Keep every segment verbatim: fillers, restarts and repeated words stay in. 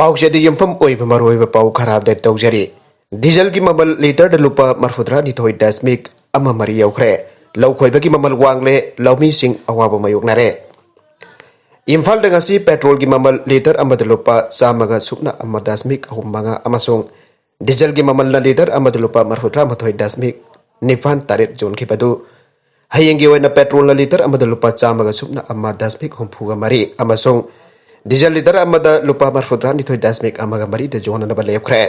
ꯄꯥꯎꯆꯦꯗ ꯌꯨꯝꯐꯝ ꯑꯣꯏꯕ ꯃꯔꯨꯑꯣꯏꯕ ꯄꯥꯎ ꯈꯔ ꯑꯞꯗꯦꯠ ꯇꯧꯖꯔꯤ꯫ ꯗꯤꯖꯜꯒꯤ ꯃꯃꯜ ꯂꯤꯇꯔꯗ ꯂꯨꯄꯥ ꯃꯔꯐꯨꯇꯔꯥꯅꯤꯊꯣꯏ ꯗꯁꯃꯤꯛ ꯑꯃ ꯃꯔꯤ ꯌꯧꯈ꯭ꯔꯦ꯫ ꯂꯧ ꯈꯣꯏꯕꯒꯤ ꯃꯃꯜ ꯋꯥꯡꯂꯦ, ꯂꯧꯃꯤꯁꯤꯡ ꯑꯋꯥꯕ ꯃꯥꯌꯣꯛꯅꯔꯦ꯫ ꯏꯝꯐꯥꯜꯗ ꯉꯁꯤ ꯄꯦꯇ꯭ꯔꯣꯜꯒꯤ ꯃꯃꯜ ꯂꯤꯇꯔ ꯑꯃꯗ ꯂꯨꯄꯥ ꯆꯥꯝꯃꯒ ꯁꯨꯞꯅ ꯑꯃ ꯗꯁꯃꯤꯛ ꯑꯍꯨꯝ ꯃꯉꯥ ꯑꯃꯁꯨꯡ ꯗꯤꯖꯜꯒꯤ ꯃꯃꯜꯅ ꯂꯤꯇꯔ ꯑꯃꯗ ꯂꯨꯄꯥ ꯃꯔꯐꯨꯇꯔꯥꯃꯥꯊꯣꯏ ꯗꯁꯃꯤꯛ ꯅꯤꯄꯥꯟ ꯇꯔꯦꯠ ꯌꯣꯟꯈꯤꯕ ꯑꯗꯨ ꯍꯌꯦꯡꯒꯤ ꯑꯣꯏꯅ ꯄꯦꯇ꯭ꯔꯣꯜꯅ ꯂꯤꯇꯔ ꯑꯃꯗ ꯂꯨꯄꯥ ꯆꯥꯝꯃꯒ ꯁꯨꯞꯅ ꯑꯃ ꯗꯁꯃꯤꯛ ꯍꯨꯝꯐꯨꯒ ꯃꯔꯤ ꯑꯃꯁꯨꯡ ꯗꯤꯖꯜ ꯂꯤꯇꯔ ꯑꯃꯗ ꯂꯨꯄꯥ ꯃꯔꯐꯨꯇꯔꯥꯅꯤꯊꯣꯏ ꯗꯁꯃꯤꯛ ꯑꯃꯒ ꯃꯔꯤꯗ ꯌꯣꯟꯅꯅꯕ ꯂꯦꯞꯈ꯭ꯔꯦ꯫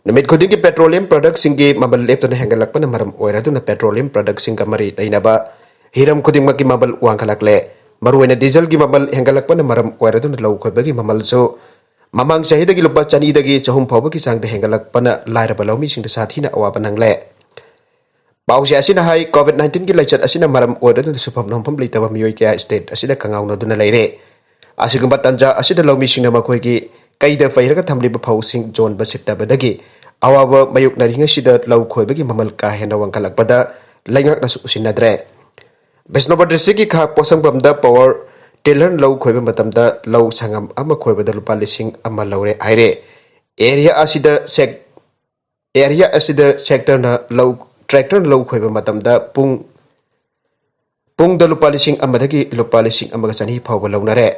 ꯅꯨꯃꯤꯠ ꯈꯨꯗꯤꯡꯒꯤ ꯄꯦꯇ꯭ꯔꯣꯂꯤꯌꯝ ꯄ꯭ꯔꯗꯛꯁꯤꯡꯒꯤ ꯃꯃꯜ ꯂꯦꯞꯇꯅ ꯍꯦꯟꯒꯠꯂꯛꯄꯅ ꯃꯔꯝ ꯑꯣꯏꯔꯗꯨꯅ ꯄꯦꯇ꯭ꯔꯣꯂꯤꯌꯝ ꯄ꯭ꯔꯗꯛꯁꯤꯡꯒ ꯃꯔꯤ ꯂꯩꯅꯕ ꯍꯤꯔꯝ ꯈꯨꯗꯤꯡꯃꯛꯀꯤ ꯃꯃꯜ ꯋꯥꯡꯈꯠꯂꯛꯂꯦ꯫ ꯃꯔꯨꯑꯣꯏꯅ ꯗꯤꯖꯜꯒꯤ ꯃꯃꯜ ꯍꯦꯟꯒꯠꯂꯛꯄꯅ ꯃꯔꯝ ꯑꯣꯏꯔꯗꯨꯅ ꯂꯧ ꯈꯣꯏꯕꯒꯤ ꯃꯃꯜꯁꯨ ꯃꯃꯥꯡ ꯆꯍꯤꯗꯒꯤ ꯂꯨꯄꯥ ꯆꯅꯤꯗꯒꯤ ꯆꯍꯨꯝ ꯐꯥꯎꯕꯒꯤ ꯆꯥꯡꯗ ꯍꯦꯟꯒꯠꯂꯛꯄꯅ ꯂꯥꯏꯔꯕ ꯂꯧꯃꯤꯁꯤꯡꯗ ꯁꯥꯊꯤꯅ ꯑꯋꯥꯕ ꯅꯪꯂꯦ꯫ ꯄꯥꯎꯆꯦ ꯑꯁꯤꯅ ꯍꯥꯏ, ꯀꯣꯚꯤꯗ ꯅꯥꯏꯟꯇꯤꯟꯒꯤ ꯂꯥꯏꯆꯠ ꯑꯁꯤꯅ ꯃꯔꯝ ꯑꯣꯏꯔꯗꯨꯅ ꯁꯨꯐꯝ ꯅꯣꯝꯐꯝ ꯂꯩꯇꯕ ꯃꯤꯑꯣꯏ ꯀꯌꯥ ꯁ꯭ꯇꯦꯠ ꯑꯁꯤꯗ ꯀꯪꯉꯥꯎꯅꯗꯨꯅ ꯂꯩꯔꯦ꯫ ꯑꯁꯤꯒꯨꯝꯕ ꯇꯥꯟꯖꯥ ꯑꯁꯤꯗ ꯂꯧꯃꯤꯁꯤꯡꯅ ꯃꯈꯣꯏꯒꯤ ꯀꯩꯗ ꯄꯩꯔꯒ ꯊꯝꯂꯤꯕ ꯐꯧꯁꯤꯡ ꯌꯣꯟꯕ ꯁꯤꯠꯇꯕꯗꯒꯤ ꯑꯋꯥꯕ ꯃꯥꯌꯣꯛꯅꯔꯤꯉꯩꯁꯤꯗ ꯂꯧ ꯈꯣꯏꯕꯒꯤ ꯃꯃꯜ ꯀꯥ ꯍꯦꯟꯅ ꯋꯥꯡꯈꯠꯂꯛꯄꯗ ꯂꯩꯉꯥꯛꯅꯁꯨ ꯎꯁꯤꯟꯅꯗ꯭ꯔꯦ꯫ ꯕꯤꯁꯅꯨꯄꯨꯔ ꯗꯤꯁꯇ꯭ꯔꯤꯛꯀꯤ ꯈꯥ ꯄꯣꯠꯁꯪꯐꯝꯗ ꯄꯋꯥꯔ ꯇꯤꯂꯔ ꯂꯧ ꯈꯣꯏꯕ ꯃꯇꯝꯗ ꯂꯧ ꯁꯪꯉꯝ ꯑꯃ ꯈꯣꯏꯕꯗ ꯂꯨꯄꯥ ꯂꯤꯁꯤꯡ ꯑꯃ ꯂꯧꯔꯦ ꯍꯥꯏꯔꯦ꯫ ꯑꯦꯔꯤꯌꯥ ꯑꯁꯤꯗ ꯁꯦꯛ-, ꯑꯦꯔꯤꯌꯥ ꯑꯁꯤꯗ ꯁꯦꯛꯇꯔꯅ ꯂꯧ, ꯇ꯭ꯔꯦꯛꯇꯔꯅ ꯂꯧ ꯈꯣꯏꯕ ꯃꯇꯝꯗ ꯄꯨꯡ, ꯄꯨꯡꯗ ꯂꯨꯄꯥ ꯂꯤꯁꯤꯡ ꯑꯃꯗꯒꯤ ꯂꯨꯄꯥ ꯂꯤꯁꯤꯡ ꯑꯃꯒ ꯆꯅꯤ ꯐꯥꯎꯕ ꯂꯧꯅꯔꯦ꯫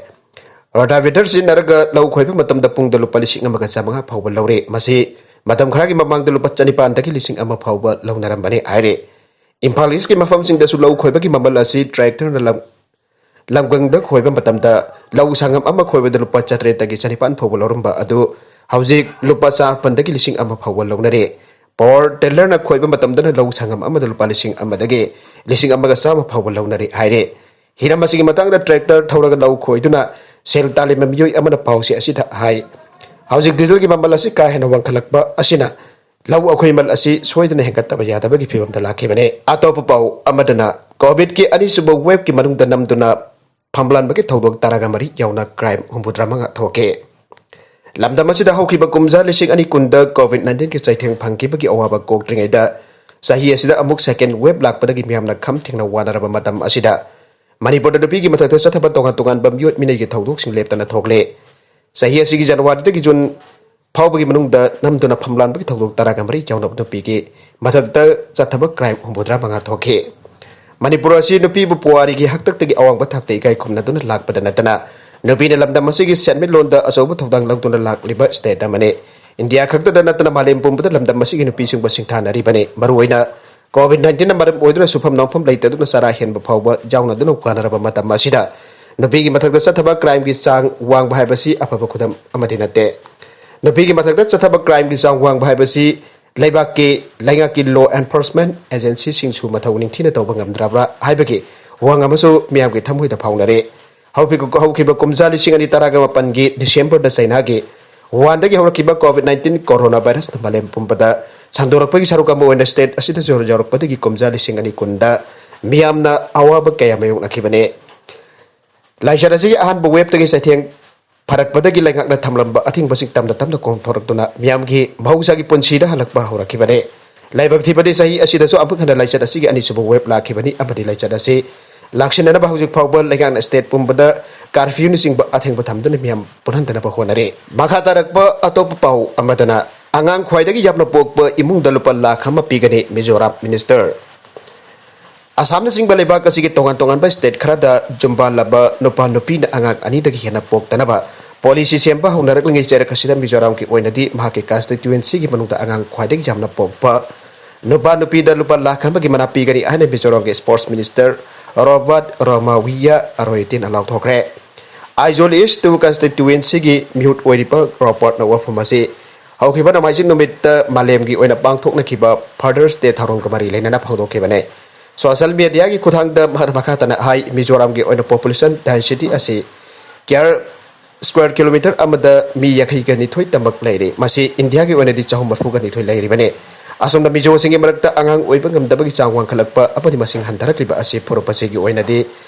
ꯔꯣꯇꯥꯚꯦꯇꯔ ꯁꯤꯖꯤꯟꯅꯔꯒ ꯂꯧ ꯈꯣꯏꯕ ꯃꯇꯝꯗ ꯄꯨꯡꯗ ꯂꯨꯄꯥ ꯂꯤꯁꯤꯡ ꯑꯃꯒ ꯆꯥꯃꯉꯥ ꯐꯥꯎꯕ ꯂꯧꯔꯦ꯫ ꯃꯁꯤ ꯃꯇꯝ ꯈꯔꯒꯤ ꯃꯃꯥꯡꯗ ꯂꯨꯄꯥ ꯆꯅꯤꯄꯥꯟꯗꯒꯤ ꯂꯤꯁꯤꯡ ꯑꯃ ꯐꯥꯎꯕ ꯂꯧꯅꯔꯝꯕꯅꯤ ꯍꯥꯏꯔꯦ꯫ ꯏꯝꯐꯥꯜ ꯏꯁꯀꯤ ꯃꯐꯝꯁꯤꯡꯗꯁꯨ ꯂꯧ ꯈꯣꯏꯕꯒꯤ ꯃꯃꯜ ꯑꯁꯤ ꯇ꯭ꯔꯦꯛꯇꯔꯅ ꯂꯝ, ꯂꯝꯒꯪꯗ ꯈꯣꯏꯕ ꯃꯇꯝꯗ ꯂꯧ ꯁꯪꯉꯝ ꯑꯃ ꯈꯣꯏꯕꯗ ꯂꯨꯄꯥ ꯆꯥꯇ꯭ꯔꯦꯠꯇꯒꯤ ꯆꯅꯤꯄꯥꯟ ꯐꯥꯎꯕ ꯂꯧꯔꯝꯕ ꯑꯗꯨ ꯍꯧꯖꯤꯛ ꯂꯨꯄꯥ ꯆꯥꯃꯥꯄꯟꯗꯒꯤ ꯂꯤꯁꯤꯡ ꯑꯃ ꯐꯥꯎꯕ ꯂꯧꯅꯔꯦ꯫ ꯄꯋꯥꯔ ꯇꯤꯂꯔꯅ ꯈꯣꯏꯕ ꯃꯇꯝꯗꯅ ꯂꯧ ꯁꯪꯉꯝ ꯑꯃꯗ ꯂꯨꯄꯥ ꯂꯤꯁꯤꯡ ꯑꯃꯗꯒꯤ ꯂꯤꯁꯤꯡ ꯑꯃꯒ ꯆꯥꯝꯃ ꯐꯥꯎꯕ ꯂꯧꯅꯔꯦ ꯍꯥꯏꯔꯦ꯫ ꯍꯤꯔꯝ ꯑꯁꯤꯒꯤ ꯃꯇꯥꯡꯗ ꯇ꯭ꯔꯦꯛꯇꯔ ꯊꯧꯔꯒ ꯂꯧ ꯈꯣꯏꯗꯨꯅ ꯁꯦꯜ ꯇꯥꯜꯂꯤꯕ ꯃꯤꯑꯣꯏ ꯑꯃꯅ ꯄꯥꯎꯆꯦ ꯑꯁꯤꯗ ꯍꯥꯏ, ꯍꯧꯖꯤꯛ ꯗꯤꯖꯜꯒꯤ ꯃꯃꯜ ꯑꯁꯤ ꯀꯥ ꯍꯦꯟꯅ ꯋꯥꯡꯈꯠꯂꯛꯄ ꯑꯁꯤꯅ ꯂꯧ ꯑꯈꯣꯏꯃꯜ ꯑꯁꯤ ꯁꯣꯏꯗꯅ ꯍꯦꯟꯒꯠꯇꯕ ꯌꯥꯗꯕꯒꯤ ꯐꯤꯕꯝꯗ ꯂꯥꯛꯈꯤꯕꯅꯤ꯫ ꯑꯇꯣꯞꯄ ꯄꯥꯎ ꯑꯃꯗꯅ, ꯀꯣꯚꯤꯗꯀꯤ ꯑꯅꯤꯁꯨꯕ ꯋꯦꯕꯀꯤ ꯃꯅꯨꯡꯗ ꯅꯝꯗꯨꯅ ꯐꯝꯕꯥꯂꯥꯟꯕꯒꯤ ꯊꯧꯗꯣꯛ ꯇꯔꯥꯒ ꯃꯔꯤ ꯌꯥꯎꯅ ꯀ꯭ꯔꯥꯏꯝ ꯍꯨꯝꯐꯨꯇꯔꯥꯃꯉꯥ ꯊꯣꯛꯈꯤ꯫ ꯂꯝꯗꯝ ꯑꯁꯤꯗ ꯍꯧꯈꯤꯕ ꯀꯨꯝꯖꯥ ꯂꯤꯁꯤꯡ ꯑꯅꯤ ꯀꯨꯟꯗ ꯀꯣꯚꯤꯗ ꯅꯥꯏꯟꯇꯤꯟꯒꯤ ꯆꯩꯊꯦꯡ ꯐꯪꯈꯤꯕꯒꯤ ꯑꯋꯥꯕ ꯀꯣꯛꯇ꯭ꯔꯤꯉꯩꯗ, ꯆꯍꯤ ꯑꯁꯤꯗ ꯑꯃꯨꯛ ꯁꯦꯀꯦꯟ ꯋꯦꯕ ꯂꯥꯛꯄꯗꯒꯤ ꯃꯤꯌꯥꯝꯅ ꯈꯝ ꯊꯦꯡꯅ ꯋꯥꯅꯔꯕ ꯃꯇꯝ ꯑꯁꯤꯗ, ꯃꯅꯤꯄꯨꯔꯗ ꯅꯨꯄꯤꯒꯤ ꯃꯊꯛꯇ ꯆꯠꯊꯕ ꯇꯣꯉꯥꯟ ꯇꯣꯉꯥꯟꯕ ꯃꯤꯑꯣꯠ ꯃꯤꯅꯩꯒꯤ ꯊꯧꯗꯣꯛꯁꯤꯡ ꯂꯦꯞꯇꯅ ꯊꯣꯛꯂꯦ꯫ ꯆꯍꯤ ꯑꯁꯤꯒꯤ ꯖꯅꯋꯥꯔꯤꯗꯒꯤ ꯖꯨꯟ ꯐꯥꯎꯕꯒꯤ ꯃꯅꯨꯡꯗ ꯅꯝꯗꯨꯅ ꯐꯝꯂꯥꯟꯕꯒꯤ ꯊꯧꯗꯣꯛ ꯇꯔꯥꯒ ꯃꯔꯤ ꯌꯥꯎꯅꯕ ꯅꯨꯄꯤꯒꯤ ꯃꯊꯛꯇ ꯆꯠꯊꯕ ꯀ꯭ꯔꯥꯏꯝ ꯍꯨꯝꯐꯨꯇꯔꯥ ꯃꯉꯥ ꯊꯣꯛꯈꯤ꯫ ꯃꯅꯤꯄꯨꯔ ꯑꯁꯤ ꯅꯨꯄꯤꯕꯨ ꯄꯨꯋꯥꯔꯤꯒꯤ ꯍꯥꯛꯇꯛꯇꯒꯤ ꯑꯋꯥꯡꯕ ꯊꯥꯛꯇ ꯏꯀꯥꯏ ꯈꯨꯝꯅꯗꯨꯅ ꯂꯥꯛꯄꯗ ꯅꯠꯇꯅ, ꯅꯨꯄꯤꯅ ꯂꯝꯗꯝ ꯑꯁꯤꯒꯤ ꯁꯦꯟꯃꯤꯠꯂꯣꯟꯗ ꯑꯆꯧꯕ ꯊꯧꯗꯥꯡ ꯂꯧꯗꯨꯅ ꯂꯥꯛꯂꯤꯕ ꯁ꯭ꯇꯦꯠ ꯑꯃꯅꯤ꯫ ꯏꯟꯗꯤꯌꯥ ꯈꯛꯇꯗ ꯅꯠꯇꯅ ꯃꯥꯂꯦꯝ ꯄꯨꯝꯕꯗ ꯂꯝꯗꯝ ꯑꯁꯤꯒꯤ ꯅꯨꯄꯤꯁꯤꯡꯕꯨ ꯁꯤꯡꯊꯥꯅꯔꯤꯕꯅꯤ꯫ ꯃꯔꯨꯑꯣꯏꯅ COVID nineteenꯅ ꯃꯔꯝ ꯑꯣꯏꯗꯨꯅ ꯁꯨꯐꯝ ꯅꯣꯝꯐꯝ ꯂꯩꯇꯗꯨꯅ ꯆꯔꯥ ꯍꯦꯟꯕ ꯐꯥꯎꯕ ꯌꯥꯎꯅꯗꯨꯅ ꯋꯥꯅꯔꯕ ꯃꯇꯝ ꯑꯁꯤꯗ, ꯅꯨꯄꯤꯒꯤ ꯃꯊꯛꯇ ꯆꯠꯊꯕ ꯀ꯭ꯔꯥꯏꯝꯒꯤ ꯆꯥꯡ ꯋꯥꯡꯕ ꯍꯥꯏꯕꯁꯤ ꯑꯐꯕ ꯈꯨꯗꯝ ꯑꯃꯗꯤ ꯅꯠꯇꯦ꯫ ꯅꯨꯄꯤꯒꯤ ꯃꯊꯛꯇ ꯆꯠꯊꯕ ꯀ꯭ꯔꯥꯏꯝꯒꯤ ꯆꯥꯡ ꯋꯥꯡꯕ ꯍꯥꯏꯕꯁꯤ ꯂꯩꯕꯥꯛꯀꯤ, ꯂꯩꯉꯥꯛꯀꯤ law enforcement agencyꯁꯤꯡꯁꯨ ꯃꯊꯧ ꯅꯤꯡꯊꯤꯅ ꯇꯧꯕ ꯉꯝꯗ꯭ꯔꯕ꯭ꯔꯥ ꯍꯥꯏꯕꯒꯤ ꯋꯥꯍꯪ ꯑꯃꯁꯨ ꯃꯤꯌꯥꯝꯒꯤ ꯊꯃꯣꯏꯗ ꯐꯥꯎꯅꯔꯤ꯫ ꯍꯧꯈꯤꯕ, ꯍꯧꯈꯤꯕ ꯀꯨꯝꯖꯥ ꯂꯤꯁꯤꯡ ꯑꯅꯤ ꯇꯔꯥꯒ ꯃꯥꯄꯟꯒꯤ Decemberꯗ ꯆꯩꯅꯥꯒꯤ ꯋꯨꯍꯥꯟꯗꯒꯤ ꯍꯧꯔꯛꯈꯤꯕ COVID nineteen coronavirusꯅ ꯃꯥꯂꯦꯝ ꯄꯨꯝꯕꯗ ꯁꯟꯗꯣꯔꯛꯄꯒꯤ ꯁꯔꯨꯛ ꯑꯃ ꯑꯣꯏꯅ ꯁ꯭ꯇꯦꯠ ꯑꯁꯤꯗꯁꯨ ꯌꯧꯔꯛꯄꯗꯒꯤ ꯀꯨꯝꯖꯥ ꯂꯤꯁꯤꯡ ꯑꯅꯤ ꯀꯨꯟꯗ ꯃꯤꯌꯥꯝꯅ ꯑꯋꯥꯕ ꯀꯌꯥ ꯃꯥꯌꯣꯛꯅꯈꯤꯕꯅꯤ꯫ ꯂꯥꯏꯆꯠ ꯑꯁꯤꯒꯤ ꯑꯍꯥꯟꯕ ꯋꯦꯕꯇꯒꯤ ꯆꯩꯊꯦꯡ ꯐꯔꯛꯄꯗꯒꯤ ꯂꯩꯉꯥꯛꯅ ꯊꯝꯂꯝꯕ ꯑꯊꯤꯡꯕꯁꯤꯡ ꯇꯞꯅ ꯇꯞꯅ ꯀꯣꯝꯊꯣꯔꯛꯇꯨꯅ ꯃꯤꯌꯥꯝꯒꯤ ꯃꯍꯧꯁꯥꯒꯤ ꯄꯨꯟꯁꯤꯗ ꯍꯜꯂꯛꯄ ꯍꯧꯔꯛꯈꯤꯕꯅꯤ꯫ ꯂꯥꯏꯕꯛ ꯊꯤꯕꯗꯤ, ꯆꯍꯤ ꯑꯁꯤꯗꯁꯨ ꯑꯃꯨꯛ ꯍꯟꯅ ꯂꯥꯏꯆꯠ ꯑꯁꯤꯒꯤ ꯑꯅꯤꯁꯨꯕ ꯋꯦꯕ ꯂꯥꯛꯈꯤꯕꯅꯤ ꯑꯃꯗꯤ ꯂꯥꯏꯆꯠ ꯑꯁꯤ ꯂꯥꯛꯁꯤꯟꯅꯅꯕ ꯍꯧꯖꯤꯛ ꯐꯥꯎꯕ ꯂꯩꯉꯥꯛꯅ ꯁ꯭ꯇꯦꯠ ꯄꯨꯝꯕꯗ ꯀꯥꯔꯐ꯭ꯌꯨꯅꯆꯤꯡꯕ ꯑꯊꯤꯡꯕ ꯊꯝꯗꯨꯅ ꯃꯤꯌꯥꯝ ꯄꯨꯟꯍꯟꯗꯅꯕ ꯍꯣꯠꯅꯔꯤ꯫ ꯃꯈꯥ ꯇꯥꯔꯛꯄ ꯑꯇꯣꯞꯄ ꯄꯥꯎ ꯑꯃꯗꯅ, ꯑꯉꯥꯡ ꯈ꯭ꯋꯥꯏꯗꯒꯤ ꯌꯥꯝꯅ ꯄꯣꯛꯄ ꯏꯃꯨꯡꯗ ꯂꯨꯄꯥ ꯂꯥꯈ ꯑꯃ ꯄꯤꯒꯅꯤ, ꯃꯤꯖꯣꯔꯥꯝ ꯃꯤꯅꯤꯁꯇꯔ꯫ ꯑꯁꯥꯝꯅꯆꯤꯡꯕ ꯂꯩꯕꯥꯛ ꯑꯁꯤꯒꯤ ꯇꯣꯉꯥꯟ ꯇꯣꯉꯥꯟꯕ ꯁ꯭ꯇꯦꯠ ꯈꯔꯗ ꯖꯨꯝꯕꯥ ꯂꯥꯕ ꯅꯨꯄꯥ ꯅꯨꯄꯤꯅ ꯑꯉꯥꯡ ꯑꯅꯤꯗꯒꯤ ꯍꯦꯟꯅ ꯄꯣꯛꯇꯅꯕ ꯄꯣꯂꯤꯁꯤ ꯁꯦꯝꯕ ꯍꯧꯅꯔꯛꯂꯤꯉꯩ ꯆꯩꯔꯛ ꯑꯁꯤꯗ ꯃꯤꯖꯣꯔꯥꯝꯒꯤ ꯑꯣꯏꯅꯗꯤ ꯃꯍꯥꯛꯀꯤ ꯀꯟꯁꯇꯤꯇ꯭ꯌꯨꯑꯦꯟꯁꯤꯒꯤ ꯃꯅꯨꯡꯗ ꯑꯉꯥꯡ ꯈ꯭ꯋꯥꯏꯗꯒꯤ ꯌꯥꯝꯅ ꯄꯣꯛꯄ ꯅꯨꯄꯥ ꯅꯨꯄꯤꯗ ꯂꯨꯄꯥ ꯂꯥꯈ ꯑꯃꯒꯤ ꯃꯅꯥ ꯄꯤꯒꯅꯤ ꯍꯥꯏꯅ ꯃꯤꯖꯣꯔꯥꯝꯒꯤ ꯁ꯭ꯄꯣꯔꯠꯁ ꯃꯤꯅꯤꯁꯇꯔ ꯔꯣꯕꯥꯔꯠ ꯔꯣꯃꯥꯋꯤꯌꯥ ꯑꯔꯣꯏꯇꯤꯟ ꯂꯥꯎꯊꯣꯛꯈ꯭ꯔꯦ꯫ ꯑꯥꯏꯖꯣꯜ ꯏꯁ ꯇꯨ ꯀꯟꯁꯇꯤꯇ꯭ꯌꯨꯑꯦꯟꯁꯤꯒꯤ ꯃꯤꯍꯨꯠ ꯑꯣꯏꯔꯤꯕ ꯔꯣꯕꯥꯔꯠꯅ ꯋꯥꯐꯝ ꯑꯁꯤ ꯍꯧꯈꯤꯕ ꯅꯣꯡꯃꯥꯏꯖꯤꯡ ꯅꯨꯃꯤꯠꯇ ꯃꯥꯂꯦꯝꯒꯤ ꯑꯣꯏꯅ ꯄꯥꯡꯊꯣꯛꯅꯈꯤꯕ ꯐꯥꯗꯔꯁ ꯗꯦ ꯊꯧꯔꯝꯒ ꯃꯔꯤ ꯂꯩꯅꯅ ꯐꯣꯡꯗꯣꯛꯈꯤꯕꯅꯤ꯫ ꯁꯣꯁꯤꯌꯦꯜ ꯃꯤꯗꯤꯌꯥꯒꯤ ꯈꯨꯠꯊꯥꯡꯗ ꯃꯍꯥꯛꯅ ꯃꯈꯥ ꯇꯥꯅ ꯍꯥꯏ, ꯃꯤꯖꯣꯔꯥꯝꯒꯤ ꯑꯣꯏꯅ ꯄꯣꯄꯨꯂꯦꯁꯟ ꯗꯦꯟꯁꯤꯇꯤ ꯑꯁꯤ ꯀꯤꯌꯥꯔ ꯁ꯭ꯀ꯭ꯋꯥꯔ ꯀꯤꯂꯣꯃꯤꯇꯔ ꯑꯃꯗ ꯃꯤ ꯌꯥꯡꯈꯩꯒ ꯅꯤꯊꯣꯏ ꯇꯃꯛ ꯂꯩꯔꯤ꯫ ꯃꯁꯤ ꯏꯟꯗꯤꯌꯥꯒꯤ ꯑꯣꯏꯅꯗꯤ ꯆꯍꯨꯝ ꯃꯔꯤꯐꯨꯒ ꯅꯤꯊꯣꯏ ꯂꯩꯔꯤꯕꯅꯤ꯫ ꯑꯁꯣꯝꯗ ꯃꯤꯖꯣꯁꯤꯡꯒꯤ ꯃꯔꯛꯇ ꯑꯉꯥꯡ ꯑꯣꯏꯕ ꯉꯝꯗꯕꯒꯤ ꯆꯥꯡ ꯋꯥꯡꯈꯠꯂꯛꯄ ꯑꯃꯗꯤ ꯃꯁꯤꯡ ꯍꯟꯊꯔꯛꯂꯤꯕ ꯑꯁꯤ ꯐꯨꯔꯨꯞ ꯑꯁꯤꯒꯤ ꯑꯣꯏꯅꯗꯤ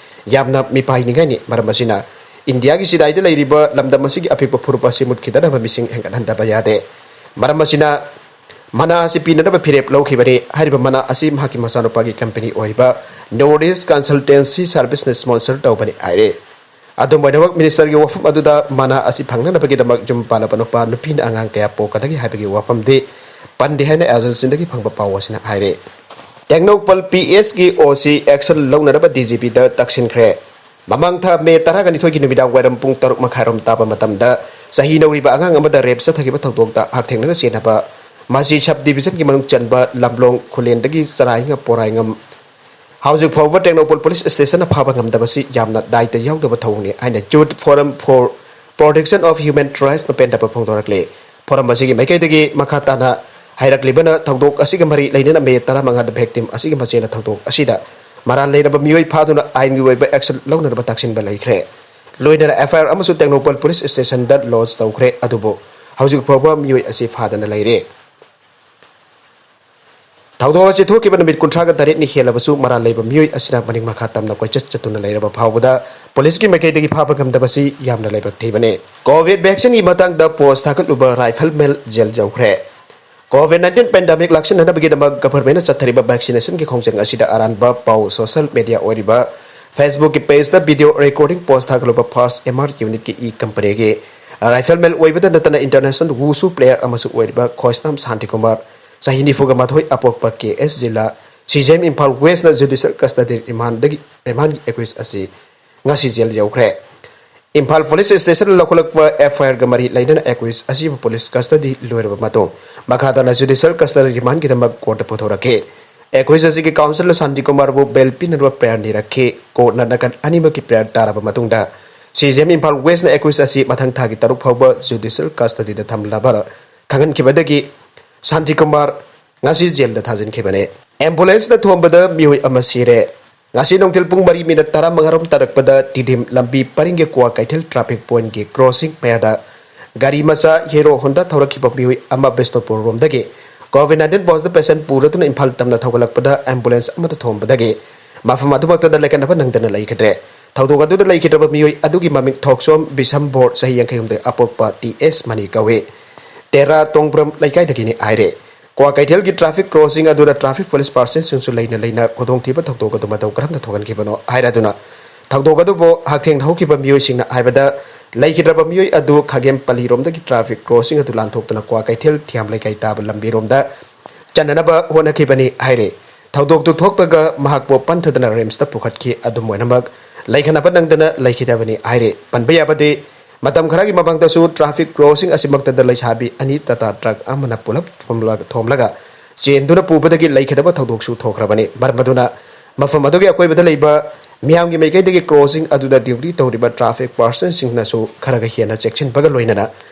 ꯌꯥꯝꯅ ꯃꯤꯄꯥꯏꯅꯤꯡꯉꯥꯏꯅꯤ꯫ ꯃꯔꯝ ꯑꯁꯤꯅ, ꯏꯟꯗꯤꯌꯥꯒꯤ ꯆꯤꯗꯥꯏꯗ ꯂꯩꯔꯤꯕ ꯂꯝꯗꯝ ꯑꯁꯤꯒꯤ ꯑꯄꯤꯛꯄ ꯐꯨꯔꯨꯞ ꯑꯁꯤ ꯃꯨꯠꯈꯤꯗꯅꯕ ꯃꯤꯁꯤꯡ ꯍꯦꯟꯒꯠꯍꯟꯗꯕ ꯌꯥꯗꯦ꯫ ꯃꯔꯝ ꯑꯁꯤꯅ, ꯃꯅꯥ ꯑꯁꯤ ꯄꯤꯅꯅꯕ ꯐꯤꯔꯦꯞ ꯂꯧꯈꯤꯕꯅꯤ꯫ ꯍꯥꯏꯔꯤꯕ ꯃꯅꯥ ꯑꯁꯤ ꯃꯍꯥꯛꯀꯤ ꯃꯆꯥꯅꯨꯄꯥꯒꯤ ꯀꯝꯄꯦꯅꯤ ꯑꯣꯏꯔꯤꯕ ꯅꯣꯔꯠ ꯏꯁ ꯀꯟꯁꯜꯇꯦꯟꯁꯤ ꯁꯔꯚꯤꯁꯅ ꯁ꯭ꯄꯣꯟꯁꯔ ꯇꯧꯕꯅꯤ ꯍꯥꯏꯔꯦ꯫ ꯑꯗꯨꯝ ꯑꯣꯏꯅꯃꯛ, ꯃꯤꯅꯤꯁꯇꯔꯒꯤ ꯋꯥꯐꯝ ꯑꯗꯨꯗ ꯃꯅꯥ ꯑꯁꯤ ꯐꯪꯅꯅꯕꯒꯤꯗꯃꯛ ꯌꯨꯝ ꯄꯥꯜꯂꯕ ꯅꯨꯄꯥ ꯅꯨꯄꯤꯅ ꯑꯉꯥꯡ ꯀꯌꯥ ꯄꯣꯛꯀꯗꯒꯦ ꯍꯥꯏꯕꯒꯤ ꯋꯥꯐꯝꯗꯤ ꯄꯟꯗꯦ ꯍꯥꯏꯅ ꯑꯦꯖꯦꯟꯁꯤꯗꯒꯤ ꯐꯪꯕ ꯄꯥꯎ ꯑꯁꯤꯅ ꯍꯥꯏꯔꯤ꯫ ꯇꯦꯡꯅꯧꯄꯜ ꯄꯤ ꯑꯦꯁꯀꯤ ꯑꯣ ꯁꯤ ꯑꯦꯛꯁꯟ ꯂꯧꯅꯅꯕ ꯗꯤ ꯖꯤ ꯄꯤꯗ ꯇꯛꯁꯤꯟꯈ꯭ꯔꯦ꯫ ꯃꯃꯥꯡ ꯊꯥ ꯃꯦ ꯇꯔꯥꯒ ꯅꯤꯊꯣꯏꯒꯤ ꯅꯨꯃꯤꯗꯥꯡ ꯋꯥꯏꯔꯝ ꯄꯨꯡ ꯇꯔꯨꯛ ꯃꯈꯥꯏꯔꯣꯝ ꯇꯥꯕ ꯃꯇꯝꯗ ꯆꯍꯤ ꯅꯧꯔꯤꯕ ꯑꯉꯥꯡ ꯑꯃꯗ ꯔꯦꯞ ꯆꯠꯊꯈꯤꯕ ꯊꯧꯗꯣꯛꯇ ꯍꯛꯊꯦꯡꯅꯅ ꯆꯦꯟꯅꯕ ꯃꯁꯤ ꯁꯕ ꯗꯤꯕꯤꯖꯟꯒꯤ ꯃꯅꯨꯡ ꯆꯟꯕ ꯂꯝꯂꯣꯡ ꯈꯨꯂꯦꯟꯗꯒꯤ ꯆꯔꯥꯏꯉꯝ ꯄꯣꯔꯥꯏꯉꯝ ꯍꯧꯖꯤꯛ ꯐꯥꯎꯕ ꯇꯦꯡꯅꯧꯄꯜ ꯄꯨꯂꯤꯁ ꯁ꯭ꯇꯦꯁꯟꯅ ꯐꯥꯕ ꯉꯝꯗꯕꯁꯤ ꯌꯥꯝꯅ ꯗꯥꯏꯇ ꯌꯥꯎꯗꯕ ꯊꯧꯑꯣꯡꯅꯤ ꯍꯥꯏꯅ Youth Forum for Protection of Human Rightsꯅ ꯄꯦꯟꯗꯕ ꯐꯣꯡꯗꯣꯔꯛꯂꯤ꯫ ꯐꯣꯔꯝ ꯑꯁꯤꯒꯤ ꯃꯥꯏꯀꯩꯗꯒꯤ ꯃꯈꯥ ꯇꯥꯅ ꯍꯥꯏꯔꯛꯂꯤꯕꯅ, ꯊꯧꯗꯣꯛ ꯑꯁꯤꯒ ꯃꯔꯤ ꯂꯩꯅꯅ ꯃꯦ ꯇꯔꯥꯃꯉꯥꯗ victim ꯑꯁꯤꯒꯤ ꯃꯆꯦꯅ ꯊꯧꯗꯣꯛ ꯑꯁꯤꯗ ꯃꯔꯥꯜ ꯂꯩꯔꯕ ꯃꯤꯑꯣꯏ ꯐꯥꯗꯨꯅ ꯑꯥꯏꯟꯒꯤ ꯑꯣꯏꯕ action ꯂꯧꯅꯅꯕ ꯇꯛꯁꯤꯟꯕ ꯂꯩꯈ꯭ꯔꯦ꯫ ꯂꯣꯏꯅꯅ F I R ꯑꯃꯁꯨ ꯇꯦꯡꯅꯧꯄꯜ ꯄꯨꯂꯤꯁ ꯁ꯭ꯇꯦꯁꯟꯗ lodge ꯇꯧꯈ꯭ꯔꯦ, ꯑꯗꯨꯕꯨ ꯍꯧꯖꯤꯛ ꯐꯥꯎꯕ ꯃꯤꯑꯣꯏ ꯑꯁꯤ ꯐꯥꯗꯅ ꯂꯩꯔꯦ꯫ ꯊꯧꯗꯣꯛ ꯑꯁꯤ ꯊꯣꯛꯈꯤꯕ ꯅꯨꯃꯤꯠ ꯀꯨꯟꯊ꯭ꯔꯥꯒ ꯇꯔꯦꯠꯅꯤ ꯍꯦꯜꯂꯕꯁꯨ ꯃꯔꯥꯜ ꯂꯩꯕ ꯃꯤꯑꯣꯏ ꯑꯁꯤꯅ ꯃꯅꯤꯡ ꯃꯈꯥ ꯇꯝꯅ ꯀꯣꯏꯆꯠ ꯆꯠꯇꯨꯅ ꯂꯩꯔꯕ ꯐꯥꯎꯕꯗ ꯄꯨꯂꯤꯁꯀꯤ ꯃꯥꯏꯀꯩꯗꯒꯤ ꯐꯥꯕ ꯉꯝꯗꯕꯁꯤ ꯌꯥꯝꯅ ꯂꯥꯏꯕꯛ ꯊꯤꯕꯅꯤ꯫ COVID vaccineꯒꯤ ꯃꯇꯥꯡꯗ post ꯊꯥꯒꯠꯂꯨꯕ rifleman jail ꯌꯧꯈ꯭ꯔꯦ꯫ COVID nineteen pandemic ꯂꯥꯛꯁꯤꯟꯅꯅꯕꯒꯤꯗꯃꯛ governmentꯅ ꯆꯠꯊꯔꯤꯕ vaccinationꯒꯤ ꯈꯣꯡꯖꯪ ꯑꯁꯤꯗ ꯑꯔꯥꯟꯕ ꯄꯥꯎ social media ꯑꯣꯏꯔꯤꯕ Facebookꯀꯤ pageꯇ video recording post ꯊꯥꯒꯠꯂꯨꯕ First M R Unitꯀꯤ E companyꯒꯤ rifleman ꯑꯣꯏꯕꯗ ꯅꯠꯇꯅ international wushu player ꯑꯃꯁꯨ ꯑꯣꯏꯔꯤꯕ ꯈꯣꯏꯁꯅꯥꯝ ꯁꯥꯟꯇꯤꯀꯨꯃꯥꯔ, ꯆꯍꯤ ꯅꯤꯐꯨꯒ ꯃꯥꯊꯣꯏ, ꯑꯄꯣꯛꯄ K S ꯖꯤꯂꯥ, C J M Imphal Westꯅ judicial custodyꯗꯒꯤ ꯔꯤꯃꯥꯟꯗꯒꯤ, ꯔꯤꯃꯥꯟꯒꯤ accused ꯑꯁꯤ ꯉꯁꯤ jail ꯌꯧꯈ꯭ꯔꯦ꯫ ꯏꯝꯐꯥꯜ ꯄꯨꯂꯤꯁ ꯁ꯭ꯇꯦꯁꯟꯗ ꯂꯧꯈꯠꯂꯛꯄ F I Rꯒ ꯃꯔꯤ ꯂꯩꯅꯅ accused ꯑꯁꯤꯕꯨ ꯄꯨꯂꯤꯁ custody ꯂꯣꯏꯔꯕ ꯃꯇꯨꯡ ꯃꯈꯥ ꯇꯥꯅ judicial custody ꯔꯤꯃꯥꯟꯒꯤꯗꯃꯛ courtꯇ ꯄꯨꯊꯣꯔꯛꯈꯤ꯫ Accused ꯑꯁꯤꯒꯤ counsel ꯁꯥꯟꯇꯤꯀꯨꯃꯥꯔꯕꯨ bail ꯄꯤꯅꯅꯕ prayer ꯅꯤꯔꯛꯈꯤ꯫ Courtꯅ ꯅꯥꯀꯟ ꯑꯅꯤꯃꯛꯀꯤ prayer ꯇꯥꯔꯕ ꯃꯇꯨꯡꯗ C J M Imphal Westꯅ accused ꯑꯁꯤ ꯃꯊꯪ ꯊꯥꯒꯤ ꯇꯔꯨꯛ ꯐꯥꯎꯕ judicial custodyꯗ ꯊꯝꯂꯕ ꯈꯪꯍꯟꯈꯤꯕꯗꯒꯤ ꯁꯥꯟꯇꯤꯀꯨꯃꯥꯔ ꯉꯁꯤ jailꯗ ꯊꯥꯖꯤꯟꯈꯤꯕꯅꯤ꯫ Ambulanceꯅ ꯊꯣꯝꯕꯗ ꯃꯤꯑꯣꯏ ꯑꯃ ꯁꯤꯔꯦ꯫ ꯉꯁꯤ ꯅꯨꯡꯊꯤꯜ ꯄꯨꯡ ꯃꯔꯤ minute ꯇꯔꯥꯃꯉꯥꯔꯣꯝ ꯇꯥꯔꯛꯄꯗ ꯇꯤꯗꯤꯝ ꯂꯝꯕꯤ ꯄꯔꯤꯡꯒꯤ ꯀ꯭ꯋꯥ ꯀꯩꯊꯦꯜ traffic pointꯀꯤ crossing ꯃꯌꯥꯗ ꯒꯥꯔꯤ ꯃꯆꯥ Hero Honda ꯊꯧꯔꯛꯈꯤꯕ ꯃꯤꯑꯣꯏ ꯑꯃ Bishnupur ꯔꯣꯝꯗꯒꯤ COVID nineteen positive patient ꯄꯨꯔꯗꯨꯅ Imphal ꯇꯝꯅ ꯊꯧꯒꯠꯂꯛꯄꯗ ambulance ꯑꯃꯗ ꯊꯣꯝꯕꯗꯒꯤ ꯃꯐꯝ ꯑꯗꯨꯃꯛꯇꯗ ꯂꯥꯏꯀꯠꯅꯕ ꯅꯪꯗꯅ ꯂꯩꯈꯤꯗ꯭ꯔꯦ꯫ ꯊꯧꯗꯣꯛ ꯑꯗꯨꯗ ꯂꯩꯈꯤꯗ꯭ꯔꯕ ꯃꯤꯑꯣꯏ ꯑꯗꯨꯒꯤ ꯃꯃꯤꯡ ꯊꯣꯛꯆꯣꯝ ꯕꯤꯁꯝꯕꯣꯔ, ꯆꯍꯤ ꯌꯥꯡꯈꯩ ꯍꯨꯝꯗꯣꯏ, ꯑꯄꯣꯛꯄ T S ꯃꯅꯤ ꯀꯧꯏ꯫ ꯇꯦꯔꯥ ꯇꯣꯡꯕ꯭ꯔꯝ ꯂꯩꯀꯥꯏꯗꯒꯤꯅꯤ ꯍꯥꯏꯔꯦ꯫ ꯀ꯭ꯋꯥꯀꯩꯊꯦꯜꯒꯤ traffic crossing ꯑꯗꯨꯗ traffic police personꯁꯤꯡꯁꯨ ꯂꯩꯅ ꯂꯩꯅ ꯈꯨꯗꯣꯡꯊꯤꯕ ꯊꯧꯗꯣꯛ ꯑꯗꯨ ꯃꯇꯧ ꯀꯔꯝꯅ ꯊꯣꯛꯍꯟꯈꯤꯕꯅꯣ ꯍꯥꯏꯔꯗꯨꯅ ꯊꯧꯗꯣꯛ ꯑꯗꯨꯕꯨ ꯍꯛꯊꯦꯡꯅ ꯍꯧꯈꯤꯕ ꯃꯤꯑꯣꯏꯁꯤꯡꯅ ꯍꯥꯏꯕꯗ, ꯂꯩꯈꯤꯗ꯭ꯔꯕ ꯃꯤꯑꯣꯏ ꯑꯗꯨ ꯈꯥꯒꯦꯝ ꯄꯜꯂꯤꯔꯣꯝꯗꯒꯤ traffic crossing ꯑꯗꯨ ꯂꯥꯟꯊꯣꯛꯇꯨꯅ ꯀ꯭ꯋꯥꯀꯩꯊꯦꯜ ꯊꯤꯌꯥꯝ ꯂꯩꯀꯥꯏ ꯇꯥꯕ ꯂꯝꯕꯤꯔꯣꯝꯗ ꯆꯠꯅꯅꯕ ꯍꯣꯠꯅꯈꯤꯕꯅꯤ ꯍꯥꯏꯔꯤ꯫ ꯊꯧꯗꯣꯛꯇꯨ ꯊꯣꯛꯄꯒ ꯃꯍꯥꯛꯄꯨ ꯄꯟꯊꯗꯅ ꯔꯤꯝꯁꯇ ꯄꯨꯈꯠꯈꯤ꯫ ꯑꯗꯨꯝ ꯑꯣꯏꯅꯃꯛ, ꯂꯩꯈꯠꯅꯕ ꯅꯪꯗꯅ ꯂꯩꯈꯤꯗꯕꯅꯤ ꯍꯥꯏꯔꯤ꯫ ꯄꯟꯕ ꯌꯥꯕꯗꯤ, ꯃꯇꯝ ꯈꯔꯒꯤ ꯃꯃꯥꯡꯗꯁꯨ traffic crossing ꯑꯁꯤꯃꯛꯇꯗ ꯂꯩꯁꯥꯕꯤ ꯑꯅꯤ ꯇꯥꯇꯥ ꯇ꯭ꯔꯛ ꯑꯃꯅ ꯄꯨꯂꯞ ꯊꯣꯝꯂ-, ꯊꯣꯝꯂꯒ ꯆꯦꯟꯗꯨꯅ ꯄꯨꯕꯗꯒꯤ ꯂꯩꯈꯤꯗꯕ ꯊꯧꯗꯣꯛꯁꯨ ꯊꯣꯛꯈ꯭ꯔꯕꯅꯤ꯫ ꯃꯔꯝ ꯑꯗꯨꯅ ꯃꯐꯝ ꯑꯗꯨꯒꯤ ꯑꯀꯣꯏꯕꯗ ꯂꯩꯕ ꯃꯤꯌꯥꯝꯒꯤ ꯃꯥꯏꯀꯩꯗꯒꯤ crossing ꯑꯗꯨꯗ duty ꯇꯧꯔꯤꯕ traffic personꯁꯤꯡꯅꯁꯨ ꯈꯔꯒ ꯍꯦꯟꯅ ꯆꯦꯛꯁꯤꯟꯕꯒ ꯂꯣꯏꯅꯅ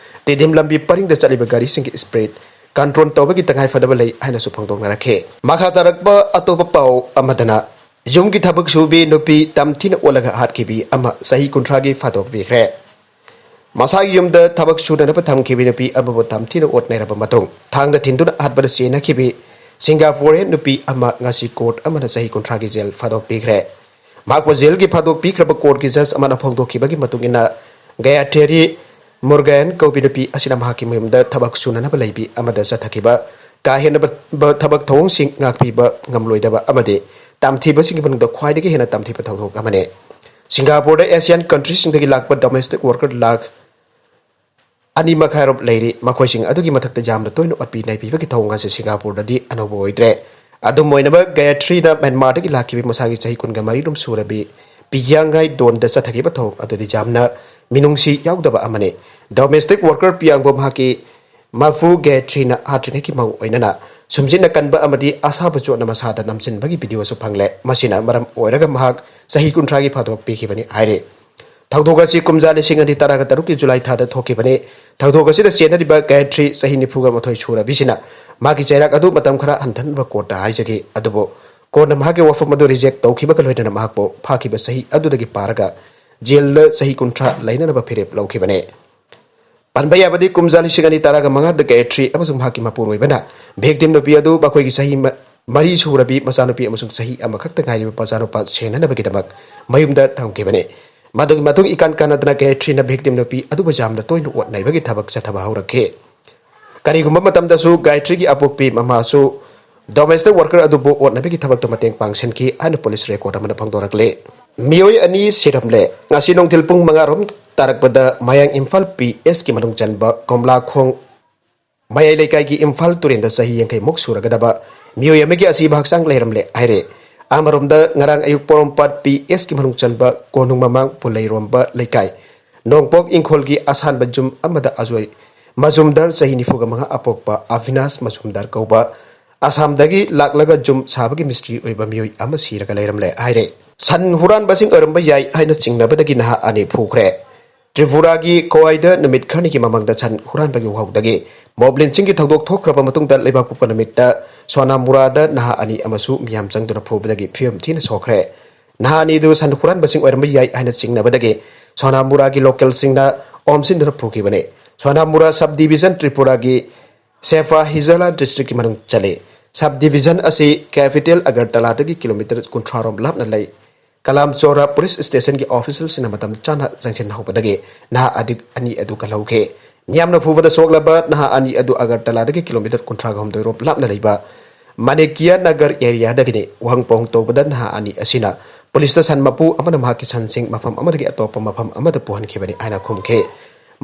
ꯇꯤꯗꯤꯝ ꯂꯝꯕꯤ ꯄꯔꯤꯡꯗ ꯆꯠꯂꯤꯕ ꯒꯥꯔꯤꯁꯤꯡꯒꯤ speed control ꯇꯧꯕꯒꯤ ꯇꯉꯥꯏꯐꯗꯕ ꯂꯩ ꯍꯥꯏꯅꯁꯨ ꯐꯣꯡꯗꯣꯛꯅꯔꯛꯈꯤ꯫ ꯃꯈꯥ ꯇꯥꯔꯛꯄ ꯑꯇꯣꯞꯄ ꯄꯥꯎ ꯑꯃꯗꯅ, ꯌꯨꯝꯒꯤ ꯊꯕꯛ ꯁꯨꯕꯤ ꯅꯨꯄꯤ ꯇꯝꯊꯤꯅ ꯑꯣꯠꯂꯒ ꯍꯥꯠꯈꯤꯕꯤ ꯑꯃ ꯆꯍꯤ ꯀꯨꯟꯊ꯭ꯔꯥꯒꯤ ꯐꯥꯗꯣꯛꯄꯤꯈ꯭ꯔꯦ꯫ ꯃꯁꯥꯒꯤ ꯌꯨꯝꯗ ꯊꯕꯛ ꯁꯨꯅꯅꯕ ꯊꯝꯈꯤꯕꯤ ꯅꯨꯄꯤ ꯑꯃꯕꯨ ꯇꯝꯊꯤꯅ ꯑꯣꯠ ꯅꯩꯔꯕ ꯃꯇꯨꯡ, ꯊꯥꯡꯗ ꯊꯤꯟꯗꯨꯅ ꯍꯥꯠꯄꯗ ꯆꯦꯟꯅꯈꯤꯕꯤ ꯁꯤꯡꯒꯥꯄꯨꯔ ꯅꯨꯄꯤ ꯑꯃ ꯉꯁꯤ court ꯑꯃꯅ ꯆꯍꯤ ꯀꯨꯟꯊ꯭ꯔꯥꯒꯤ ꯖꯦꯜ ꯐꯥꯗꯣꯛꯄꯤꯈ꯭ꯔꯦ꯫ ꯃꯍꯥꯛꯄꯨ ꯖꯦꯜꯒꯤ ꯐꯥꯗꯣꯛꯄꯤꯈ꯭ꯔꯕ courtꯀꯤ judge ꯑꯃꯅ ꯐꯣꯡꯗꯣꯛꯈꯤꯕꯒꯤ ꯃꯇꯨꯡ ꯏꯟꯅ, ꯒꯌꯥꯊꯦꯔꯤ ꯃꯨꯔꯒꯥꯌꯟ ꯀꯧꯕꯤ ꯅꯨꯄꯤ ꯑꯁꯤꯅ ꯃꯍꯥꯛꯀꯤ ꯃꯌꯨꯝꯗ ꯊꯕꯛ ꯁꯨꯅꯅꯕ ꯂꯩꯕꯤ ꯑꯃꯗ ꯆꯠꯊꯈꯤꯕ ꯀꯥ ꯍꯦꯟꯅ ꯊꯕꯛ ꯊꯧꯑꯣꯡꯁꯤꯡ ꯉꯥꯛꯄꯤꯕ ꯉꯝꯂꯣꯏꯗꯕ ꯑꯃꯗꯤ ꯇꯝꯊꯤꯕꯁꯤꯡꯒꯤ ꯃꯅꯨꯡꯗ ꯈ꯭ꯋꯥꯏꯗꯒꯤ ꯍꯦꯟꯅ ꯇꯝꯊꯤꯕ ꯊꯧꯗꯣꯛ ꯑꯃꯅꯤ꯫ ꯁꯤꯡꯒꯥꯄꯨꯔꯗ Asian countryꯁꯤꯡꯗꯒꯤ ꯂꯥꯛꯄ domestic worker ꯂꯥꯈ ꯑꯅꯤ ꯃꯈꯥꯏꯔꯣꯝ ꯂꯩꯔꯤ꯫ ꯃꯈꯣꯏꯁꯤꯡ ꯑꯗꯨꯒꯤ ꯃꯊꯛꯇ ꯌꯥꯝꯅ ꯇꯣꯏꯅ ꯑꯣꯠꯄꯤ ꯅꯩꯕꯤꯕꯒꯤ ꯊꯧꯑꯣꯡ ꯑꯁꯤ ꯁꯤꯡꯒꯥꯄꯨꯔꯗꯗꯤ ꯑꯅꯧꯕ ꯑꯣꯏꯗ꯭ꯔꯦ꯫ ꯑꯗꯨꯝ ꯑꯣꯏꯅꯃꯛ, ꯒꯌꯥꯇ꯭ꯔꯤꯅ ꯃ꯭ꯌꯥꯟꯃꯥꯔꯗꯒꯤ ꯂꯥꯛꯈꯤꯕ ꯃꯁꯥꯒꯤ ꯆꯍꯤ ꯀꯨꯟꯒ ꯃꯔꯤꯔꯣꯝ ꯁꯨꯔꯕꯤ ꯄꯤꯌꯥꯡꯉꯥꯏ ꯗꯣꯟꯗ ꯆꯠꯊꯈꯤꯕ ꯊꯧꯑꯣꯡ ꯑꯗꯨꯗꯤ ꯌꯥꯝꯅ ꯃꯤꯅꯨꯡꯁꯤ ꯌꯥꯎꯗꯕ ꯑꯃꯅꯤ꯫ Domestic worker ꯄꯤꯌꯥꯡꯕꯨ ꯃꯍꯥꯛꯀꯤ ꯃꯄꯨ ꯒꯌꯥꯇ꯭ꯔꯤꯅ ꯍꯥꯠꯇ꯭ꯔꯤꯉꯩꯒꯤ ꯃꯑꯣꯡ ꯑꯣꯏꯅꯅ ꯁꯨꯝꯖꯤꯟꯅ ꯀꯟꯕ ꯑꯃꯗꯤ ꯑꯁꯥꯕ ꯆꯣꯠꯅ ꯃꯁꯥꯗ ꯅꯝꯁꯤꯟꯕꯒꯤ videoꯁꯨ ꯐꯪꯂꯦ꯫ ꯃꯁꯤꯅ ꯃꯔꯝ ꯑꯣꯏꯔꯒ ꯃꯍꯥꯛ ꯆꯍꯤ ꯀꯨꯟꯊ꯭ꯔꯥꯒꯤ ꯐꯥꯗꯣꯛ ꯄꯤꯈꯤꯕꯅꯤ ꯍꯥꯏꯔꯤ꯫ ꯊꯧꯗꯣꯛ ꯑꯁꯤ ꯀꯨꯝꯖꯥ ꯂꯤꯁꯤꯡ ꯑꯅꯤ ꯇꯔꯥꯒ ꯇꯔꯨꯛꯀꯤ ꯖꯨꯂꯥꯏ ꯊꯥꯗ ꯊꯣꯛꯈꯤꯕꯅꯤ꯫ ꯊꯧꯗꯣꯛ ꯑꯁꯤꯗ ꯆꯦꯟꯅꯔꯤꯕ ꯒꯥꯌꯇ꯭ꯔꯤ, ꯆꯍꯤ ꯅꯤꯐꯨꯒ ꯃꯥꯊꯣꯏ ꯁꯨꯔꯕꯤꯁꯤꯅ, ꯃꯍꯥꯛꯀꯤ ꯆꯩꯔꯥꯛ ꯑꯗꯨ ꯃꯇꯝ ꯈꯔ ꯍꯟꯊꯅꯕ courtꯇ ꯍꯥꯏꯖꯈꯤ꯫ ꯑꯗꯨꯕꯨ courtꯅ ꯃꯍꯥꯛꯀꯤ ꯋꯥꯐꯝ ꯑꯗꯨ reject ꯇꯧꯈꯤꯕꯒ ꯂꯣꯏꯅꯅ ꯃꯍꯥꯛꯄꯨ ꯐꯥꯈꯤꯕ ꯆꯍꯤ ꯑꯗꯨꯗꯒꯤ ꯄꯥꯔꯒ ꯖꯦꯜꯗ ꯆꯍꯤ ꯀꯨꯟꯊ꯭ꯔꯥ ꯂꯩꯅꯅꯕ ꯐꯤꯔꯦꯞ ꯂꯧꯈꯤꯕꯅꯤ꯫ ꯄꯟꯕ ꯌꯥꯕꯗꯤ, ꯀꯨꯝꯖꯥ ꯂꯤꯁꯤꯡ ꯑꯅꯤ ꯇꯔꯥꯒ ꯃꯉꯥꯗ ꯒꯥꯌꯇ꯭ꯔꯤ ꯑꯃꯁꯨꯡ ꯃꯍꯥꯛꯀꯤ ꯃꯄꯨꯔꯣꯏꯕꯅ victim ꯅꯨꯄꯤ ꯑꯗꯨ ꯃꯈꯣꯏꯒꯤ ꯆꯍꯤ ꯃ-, ꯃꯔꯤ ꯁꯨꯔꯕꯤ ꯃꯆꯥꯅꯨꯄꯤ ꯑꯃꯁꯨꯡ ꯆꯍꯤ ꯑꯃꯈꯛꯇ ꯉꯥꯏꯔꯤꯕ ꯃꯆꯥꯅꯨꯄꯥ ꯁꯦꯟꯅꯅꯕꯒꯤꯗꯃꯛ ꯃꯌꯨꯝꯗ ꯊꯝꯈꯤꯕꯅꯤ꯫ ꯃꯗꯨꯒꯤ ꯃꯇꯨꯡ ꯏꯀꯥꯟ ꯀꯥꯟꯅꯗꯅ ꯒꯥꯌꯇ꯭ꯔꯤꯅ victim ꯅꯨꯄꯤ ꯑꯗꯨꯕꯨ ꯌꯥꯝꯅ ꯇꯣꯏꯅ ꯑꯣꯠ ꯅꯩꯕꯒꯤ ꯊꯕꯛ ꯆꯠꯊꯕ ꯍꯧꯔꯛꯈꯤ꯫ ꯀꯔꯤꯒꯨꯝꯕ ꯃꯇꯝꯗꯁꯨ ꯒꯥꯌꯇ꯭ꯔꯤꯒꯤ ꯑꯄꯣꯛꯄꯤ ꯃꯃꯥꯁꯨ domestic worker ꯑꯗꯨꯕꯨ ꯑꯣꯠꯅꯕꯒꯤ ꯊꯕꯛꯇ ꯃꯇꯦꯡ ꯄꯥꯡꯁꯤꯟꯈꯤ ꯍꯥꯏꯅ police record ꯑꯃꯅ ꯐꯣꯡꯗꯣꯔꯛꯂꯤ꯫ ꯃꯤꯑꯣꯏ ꯑꯅꯤ ꯁꯤꯔꯝꯂꯦ꯫ ꯉꯁꯤ ꯅꯨꯡꯊꯤꯜ ꯄꯨꯡ ꯃꯉꯥ ꯔꯣꯝ ꯇꯥꯔꯛꯄꯗ ꯃꯌꯥꯡ ꯏꯝꯐꯥꯜ ꯄꯤ ꯑꯦꯁꯀꯤ ꯃꯅꯨꯡ ꯆꯟꯕ ꯀꯣꯝꯂꯥꯈꯣꯡ ꯃꯌꯥꯏ ꯂꯩꯀꯥꯏꯒꯤ ꯏꯝꯐꯥꯜ ꯇꯨꯔꯦꯟꯗ ꯆꯍꯤ ꯌꯥꯡꯈꯩꯃꯨꯛ ꯁꯨꯔꯒꯗꯕ ꯃꯤꯑꯣꯏ ꯑꯃꯒꯤ ꯑꯁꯤꯕ ꯍꯛꯆꯥꯡ ꯂꯩꯔꯝꯂꯦ ꯍꯥꯏꯔꯦ꯫ ꯑꯃꯔꯣꯝꯗ, ꯉꯔꯥꯡ ꯑꯌꯨꯛ ꯄꯣꯔꯣꯝꯄꯥꯠ ꯄꯤ ꯑꯦꯁꯀꯤ ꯃꯅꯨꯡ ꯆꯟꯕ ꯀꯣꯅꯨꯡ ꯃꯃꯥꯡ ꯄꯨꯂꯩꯔꯣꯝꯕ ꯂꯩꯀꯥꯏ ꯅꯣꯡꯄꯣꯛ ꯏꯪꯈꯣꯜꯒꯤ ꯑꯁꯥꯟꯕ ꯖꯨꯝ ꯑꯃꯗ ꯑꯖꯣꯏ ꯃꯖꯨꯝꯗꯥꯔ, ꯆꯍꯤ ꯅꯤꯐꯨꯒ ꯃꯉꯥ ꯑꯄꯣꯛꯄ ꯑꯚꯤꯅꯥꯁ ꯃꯖꯨꯝꯗꯥꯔ ꯀꯧꯕ ꯑꯁꯥꯝꯗꯒꯤ ꯂꯥꯛꯂꯒ ꯖꯨꯝ ꯁꯥꯕꯒꯤ ꯃꯤꯁꯇ꯭ꯔꯤ ꯑꯣꯏꯕ ꯃꯤꯑꯣꯏ ꯑꯃ ꯁꯤꯔꯒ ꯂꯩꯔꯝꯂꯦ ꯍꯥꯏꯔꯦ꯫ ꯁꯟ ꯍꯨꯔꯥꯟꯕꯁꯤꯡ ꯑꯣꯏꯔꯝꯕ ꯌꯥꯏ ꯍꯥꯏꯅ ꯆꯤꯡꯅꯕꯗꯒꯤ ꯅꯍꯥ ꯑꯅꯤ ꯐꯨꯈ꯭ꯔꯦ꯫ ꯇ꯭ꯔꯤꯄꯨꯔꯥꯒꯤ ꯈꯣꯋꯥꯏꯗ ꯅꯨꯃꯤꯠ ꯈꯔꯅꯤꯒꯤ ꯃꯃꯥꯡꯗ ꯁꯟ ꯍꯨꯔꯥꯟꯕꯒꯤ ꯋꯥꯍꯧꯗꯒꯤ ꯃꯣꯕꯂꯤꯟꯁꯤꯡꯒꯤ ꯊꯧꯗꯣꯛ ꯊꯣꯛꯈ꯭ꯔꯕ ꯃꯇꯨꯡꯗ ꯂꯩꯕꯥꯛꯄꯣꯛꯄ ꯅꯨꯃꯤꯠꯇ ꯁꯣꯅꯥꯃꯨꯔꯥꯗ ꯅꯍꯥ ꯑꯅꯤ ꯑꯃꯁꯨ ꯃꯤꯌꯥꯝ ꯆꯪꯗꯨꯅ ꯐꯨꯕꯗꯒꯤ ꯐꯤꯕꯝ ꯊꯤꯅ ꯁꯣꯛꯈ꯭ꯔꯦ꯫ ꯅꯍꯥ ꯑꯅꯤꯗꯨ ꯁꯟ ꯍꯨꯔꯥꯟꯕꯁꯤꯡ ꯑꯣꯏꯔꯝꯕ ꯌꯥꯏ ꯍꯥꯏꯅ ꯆꯤꯡꯅꯕꯗꯒꯤ ꯁꯣꯅꯥꯃꯨꯔꯥꯒꯤ ꯂꯣꯀꯦꯜꯁꯤꯡꯅ ꯑꯣꯝꯁꯤꯟꯗꯨꯅ ꯐꯨꯈꯤꯕꯅꯤ꯫ ꯁꯣꯅꯥꯃꯨꯔꯥ ꯁꯕ ꯗꯤꯕꯤꯖꯟ ꯇ꯭ꯔꯤꯄꯨꯔꯥꯒꯤ ꯁꯦꯐꯥ ꯍꯤꯖꯂꯥ ꯗꯤꯁꯇ꯭ꯔꯤꯛꯀꯤ ꯃꯅꯨꯡ ꯆꯜꯂꯤ꯫ ꯁꯕ ꯗꯤꯕꯤꯖꯟ ꯑꯁꯤ ꯀꯦꯄꯤꯇꯦꯜ ꯑꯒꯔꯇꯂꯥꯗꯒꯤ ꯀꯤꯂꯣꯃꯤꯇꯔ ꯀꯨꯟꯊ꯭ꯔꯥ ꯔꯣꯝ ꯂꯥꯞꯅ ꯂꯩ꯫ ꯀꯂꯥꯝꯆꯣꯔꯥ ꯄꯨꯂꯤꯁ ꯁ꯭ꯇꯦꯁꯟꯒꯤ ꯑꯣꯐꯤꯁꯤꯌꯦꯜꯁꯤꯡꯅ ꯃꯇꯝ ꯆꯥꯅ ꯆꯪꯁꯤꯟꯍꯧꯕꯗꯒꯤ ꯅꯍꯥ ꯑꯗꯨ, ꯑꯅꯤ ꯑꯗꯨ ꯀꯜꯍꯧꯈꯤ꯫ ꯃꯤꯌꯥꯝꯅ ꯐꯨꯕꯗ ꯁꯣꯛꯂꯕ ꯅꯍꯥ ꯑꯅꯤ ꯑꯗꯨ ꯑꯒꯔꯇꯂꯥꯗꯒꯤ ꯀꯤꯂꯣꯃꯤꯇꯔ ꯀꯨꯟꯊ꯭ꯔꯥ ꯍꯨꯝꯗꯣꯏ ꯔꯣꯝ ꯂꯥꯞꯅ ꯂꯩꯕ ꯃꯥꯅꯤꯀꯤꯌꯥ ꯅꯒꯔ ꯑꯦꯔꯤꯌꯥꯗꯒꯤꯅꯤ꯫ ꯋꯥꯍꯪ ꯄꯥꯎꯍꯪ ꯇꯧꯕꯗ ꯅꯍꯥ ꯑꯅꯤ ꯑꯁꯤꯅ ꯄꯨꯂꯤꯁꯇ ꯁꯟ ꯃꯄꯨ ꯑꯃꯅ ꯃꯍꯥꯛꯀꯤ ꯁꯟꯁꯤꯡ ꯃꯐꯝ ꯑꯃꯗꯒꯤ ꯑꯇꯣꯞꯄ ꯃꯐꯝ ꯑꯃꯗ ꯄꯨꯍꯟꯈꯤꯕꯅꯤ ꯍꯥꯏꯅ ꯈꯨꯝꯈꯤ꯫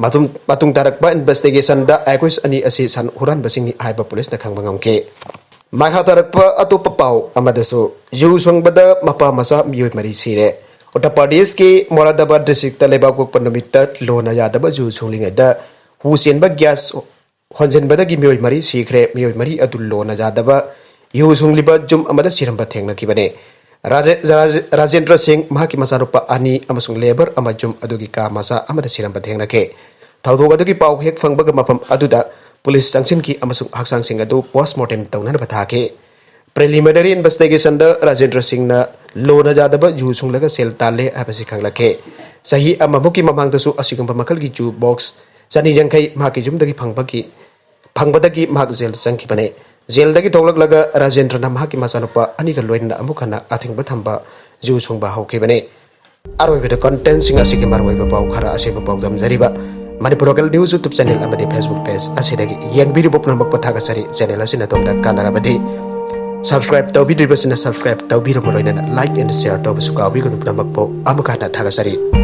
ꯃꯇꯨꯡ, ꯃꯇꯨꯡ ꯇꯥꯔꯛꯄ ꯏꯟꯚꯦꯁꯇꯤꯒꯦꯁꯟꯗ ꯑꯦꯀ꯭ꯌꯨꯁ ꯑꯅꯤ ꯑꯁꯤ ꯁꯟ ꯍꯨꯔꯥꯟꯕꯁꯤꯡꯅꯤ ꯍꯥꯏꯕ ꯄꯨꯂꯤꯁꯅ ꯈꯪꯕ ꯉꯝꯈꯤ꯫ ꯃꯈꯥ ꯇꯥꯔꯛꯄ ꯑꯇꯣꯞꯄ ꯄꯥꯎ ꯑꯃꯗꯁꯨ, ꯌꯨ ꯁꯨꯡꯕꯗ ꯃꯄꯥ ꯃꯆꯥ ꯃꯤꯑꯣꯏ ꯃꯔꯤ ꯁꯤꯔꯦ꯫ ꯎꯠꯇꯔ ꯄ꯭ꯔꯗꯦꯁꯀꯤ ꯃꯣꯔꯥꯗꯥꯕꯥꯗ ꯗꯤꯁꯇ꯭ꯔꯤꯛꯇ ꯂꯩꯕꯥꯛꯄꯣꯛꯄ ꯅꯨꯃꯤꯠꯇ ꯂꯣꯟꯅ ꯌꯥꯗꯕ ꯌꯨ ꯁꯨꯡꯂꯤꯉꯩꯗ ꯍꯨ ꯆꯦꯟꯕ ꯒ꯭ꯌꯥꯁ ꯍꯣꯟꯖꯤꯟꯕꯗꯒꯤ ꯃꯤꯑꯣꯏ ꯃꯔꯤ ꯁꯤꯈ꯭ꯔꯦ꯫ ꯃꯤꯑꯣꯏ ꯃꯔꯤ ꯑꯗꯨ ꯂꯣꯟꯅ ꯌꯥꯗꯕ ꯌꯨ ꯁꯨꯡꯂꯤꯕ ꯌꯨꯝ ꯑꯃꯗ ꯁꯤꯔꯝꯕ ꯊꯦꯡꯅꯈꯤꯕꯅꯤ꯫ ꯔꯥꯖꯦ-, ꯔꯥꯖꯦ-, ꯔꯥꯖꯦꯟꯗ꯭ꯔ ꯁꯤꯡ, ꯃꯍꯥꯛꯀꯤ ꯃꯆꯥꯅꯨꯄꯥ ꯑꯅꯤ ꯑꯃꯁꯨꯡ ꯂꯦꯕꯔ ꯑꯃ ꯌꯨꯝ ꯑꯗꯨꯒꯤ ꯀꯥ ꯃꯆꯥ ꯑꯃꯗ ꯁꯤꯔꯝꯕ ꯊꯦꯡꯅꯈꯤ꯫ ꯊꯧꯗꯣꯛ ꯑꯗꯨꯒꯤ ꯄꯥꯎ ꯍꯦꯛ ꯐꯪꯕꯒ ꯃꯐꯝ ꯑꯗꯨꯗ ꯄꯨꯂꯤꯁ ꯆꯪꯁꯤꯟꯈꯤ ꯑꯃꯁꯨꯡ ꯍꯛꯆꯥꯡꯁꯤꯡ ꯑꯗꯨ ꯄꯣꯁ꯭ꯠꯃꯣꯔꯇꯦꯝ ꯇꯧꯅꯅꯕ ꯊꯥꯈꯤ꯫ ꯄ꯭ꯔꯤꯂꯤꯃꯤꯅꯔꯤ ꯏꯟꯚꯦꯁꯇꯤꯒꯦꯁꯟꯗ ꯔꯥꯖꯦꯟꯗ꯭ꯔ ꯁꯤꯡꯅ ꯂꯣꯟꯅ ꯌꯥꯗꯕ ꯌꯨ ꯁꯨꯡꯂꯒ ꯁꯦꯜ ꯇꯥꯜꯂꯦ ꯍꯥꯏꯕꯁꯤ ꯈꯪꯂꯛꯈꯤ꯫ ꯆꯍꯤ ꯑꯃꯃꯨꯛꯀꯤ ꯃꯃꯥꯡꯗꯁꯨ ꯑꯁꯤꯒꯨꯝꯕ ꯃꯈꯜꯒꯤ ꯌꯨ ꯕꯣꯛꯁ ꯆꯅꯤ ꯌꯥꯡꯈꯩ ꯃꯍꯥꯛꯀꯤ ꯌꯨꯝꯗꯒꯤ ꯐꯪꯕꯒꯤ, ꯐꯪꯕꯗꯒꯤ ꯃꯍꯥꯛ ꯖꯦꯜꯗ ꯆꯪꯈꯤꯕꯅꯤ꯫ ꯖꯦꯜꯗꯒꯤ ꯊꯣꯛꯂꯛꯂꯒ ꯔꯥꯖꯦꯟꯗ꯭ꯔꯅ ꯃꯍꯥꯛꯀꯤ ꯃꯆꯥꯅꯨꯄꯥ ꯑꯅꯤꯒ ꯂꯣꯏꯅꯅ ꯑꯃꯨꯛ ꯍꯟꯅ ꯑꯊꯤꯡꯕ ꯊꯝꯕ ꯌꯨ ꯁꯨꯡꯕ ꯍꯧꯈꯤꯕꯅꯤ꯫ ꯑꯔꯣꯏꯕꯗ ꯀꯟꯇꯦꯟꯁꯤꯡ ꯑꯁꯤꯒꯤ ꯃꯔꯨꯑꯣꯏꯕ ꯄꯥꯎ ꯈꯔ ꯑꯁꯤꯕꯨ ꯄꯥꯎꯗꯝꯖꯔꯤꯕ Manipur local news YouTube channel ꯑꯃꯗꯤ ꯐꯦꯁꯕꯨꯛ ꯄꯦꯖ ꯑꯁꯤꯗꯒꯤ ꯌꯦꯡꯕꯤꯔꯤꯕ ꯄꯨꯝꯅꯃꯛꯄꯨ ꯊꯥꯒꯠꯆꯔꯤ꯫ ꯆꯦꯅꯦꯜ ꯑꯁꯤꯅ ꯑꯗꯣꯝꯗ ꯀꯥꯟꯅꯔꯕꯗꯤ Subscribe ꯇꯧꯕꯤꯗ꯭ꯔꯤꯕꯁꯤꯅ subscribe ꯇꯧꯕꯤꯔꯝꯕ ꯂꯣꯏꯅꯅ like and share ꯇꯧꯕꯁꯨ ꯀꯥꯎꯕꯤꯒꯅꯨ꯫ ꯄꯨꯝꯅꯃꯛꯄꯨ ꯑꯃꯨꯛ ꯍꯟꯅ ꯊꯥꯒꯠꯆꯔꯤ꯫